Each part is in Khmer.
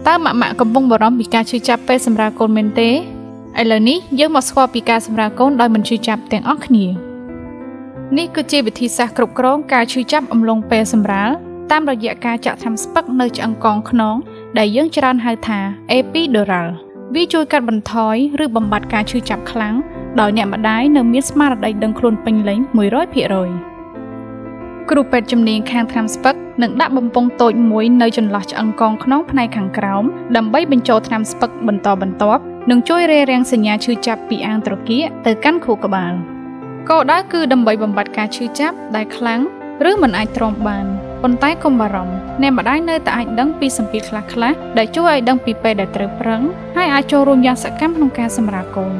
តើម៉ាក់ម៉ាក់កំពុងបារម្ភពីការឈឺចាប់ពេលសម្រាលកូនមែនទេឥឡូវនេះយើងមកស្គាល់ពីការសម្រាលកូនដោយមិនឈឺចាប់ទាំងអស់គ្នានេះគឺជាវិធីសាស្ត្រគ្រប់គ្រងការឈឺចាប់អំឡុងពេលសម្រាលតាមរយៈការចាក់ថ្នាំស្ពឹកនៅឆ្អឹងកងខ្នងដែលយើងច្រើនហៅថា Epidural វាជួយកាត់បន្ថយឬបំបត្តិការឈឺចាប់ខ្លាំងដោយអ្នកម្ដាយនៅមានស្មារតីដឹងខ្លួនពេញលេញ100%គ្រូពេទ្យជំនាញខាងថ្នាំស្ពឹកនឹងដាក់បំពង់តូចមួយនៅចន្លោះឆ្អឹងកងខ្នងផ្នែកខាងក្រោមដើម្បីបញ្ចូលថ្នាំស្ពឹកបន្តបន្ទាប់និងជួយរារាំងសញ្ញាឈឺចាប់ពីអាងត្រគាកទៅកាន់ខួរក្បាលគោលដៅគឺដើម្បីបំបត្តិការឈឺចាប់ដែលខ្លាំងឬមិនអាចទ្រាំបានប៉ុន្តែកុំបារម្ភអ្នកម្ដាយនៅតែអាចដឹងពីសម្ពាធខ្លះៗដែលជួយឲ្យដឹងពីពេលដែលត្រូវប្រឹងហើយអាចចូលរួមយ៉ាងសកម្មក្នុងការសម្រាលកូន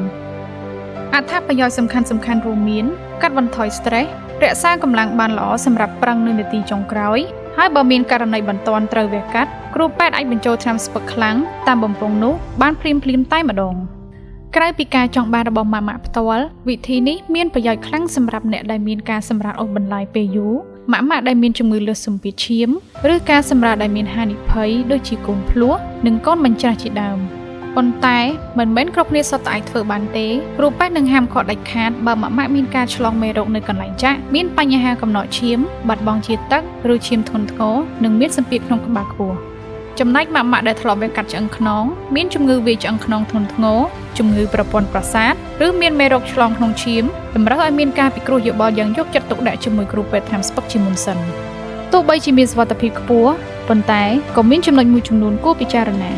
អត្ថប្រយោជន៍សំខាន់ៗរួមមានកាត់បន្ថយ stress រក្សាកម្លាំងបានល្អសម្រាប់ប្រឹងនៅនាទីចុងក្រោយហើយបើមានករណីបន្ទាន់ត្រូវវះកាត់គ្រូពេទ្យអាចបញ្ចូលថ្នាំស្ពឹកខ្លាំងតាមបំពង់នោះបានភ្លាមៗតែម្ដងក្រៅពីការចង់បានរបស់ម៉ាក់ម៉ាក់ផ្ទាល់វិធីនេះមានប្រយោជន៍ខ្លាំងសម្រាប់អ្នកដែលមានការសម្រាលអូសបន្លាយពេលយូរម៉ាក់ម៉ាក់ដែលមានជំងឺលើសសម្ពាធឈាមឬការសម្រាលដែលមានហានិភ័យដូចជាកូនភ្លោះនិងកូនបញ្ច្រាស់ជាដើមប៉ុន្តែមិនមែនគ្រប់គ្នាសុទ្ធតែអាចធ្វើបានទេគ្រូពេទ្យនឹងហាមឃាត់ដាច់ខាតបើម៉ាក់ម៉ាក់មានការឆ្លងមេរោគនៅកន្លែងចាក់មានបញ្ហាកំណកឈាមបាត់បង់ជាតិទឹកឬឈាមធ្ងន់ធ្ងរនិងមានសម្ពាធក្នុងក្បាលខ្ពស់ចំណែកម៉ាក់ម៉ាក់ដែលធ្លាប់វះកាត់ឆ្អឹងខ្នងមានជំងឺវាយឆ្អឹងខ្នងធ្ងន់ធ្ងរជំងឺប្រព័ន្ធប្រសាទឬមានមេរោគឆ្លងក្នុងឈាមតម្រូវឲ្យមានការពិគ្រោះយោបល់យ៉ាងយកចិត្តទុកដាក់ជាមួយគ្រូពេទ្យថ្នាំស្ពឹកជាមុនសិនទោះបីជាមានសុវត្ថិភាពខ្ពស់ប៉ុន្តែក៏មានចំណុចមួយចំនួនគួរពិចារណា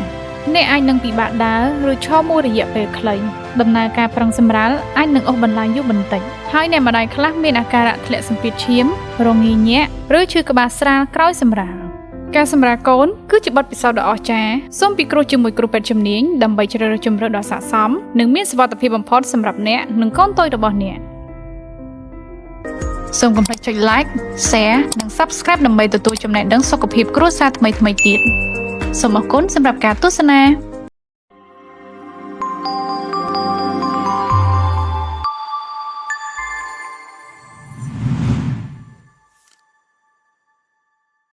អ្នកអាចនឹងពិបាកដើរឬឈរមួយរយៈពេលខ្លីដំណើរការប្រឹងសម្រាលអាចនឹងអូសបន្លាយយូរបន្តិចហើយអ្នកម្ដាយខ្លះមានអាការៈធ្លាក់សម្ពាធឈាមរងាញាក់ឬឈឺក្បាលស្រាលក្រោយសម្រាលការសម្រាលកូនគឺជាបទពិសោធន៍ដ៏អស្ចារ្យសូមពិគ្រោះជាមួយគ្រូពេទ្យជំនាញដើម្បីជ្រើសរើសជម្រើសដ៏ស័ក្តិសមនិងមានសុវត្ថិភាពបំផុតសម្រាប់អ្នកនិងកូនតូចរបស់អ្នកសូមកុំភ្លេចចុច like share និង subscribe ដើម្បីទទួលចំណេះដឹងសុខភាពគ្រួសារថ្មីៗទៀតសូមអរគុណសម្រាប់ការទស្សនា។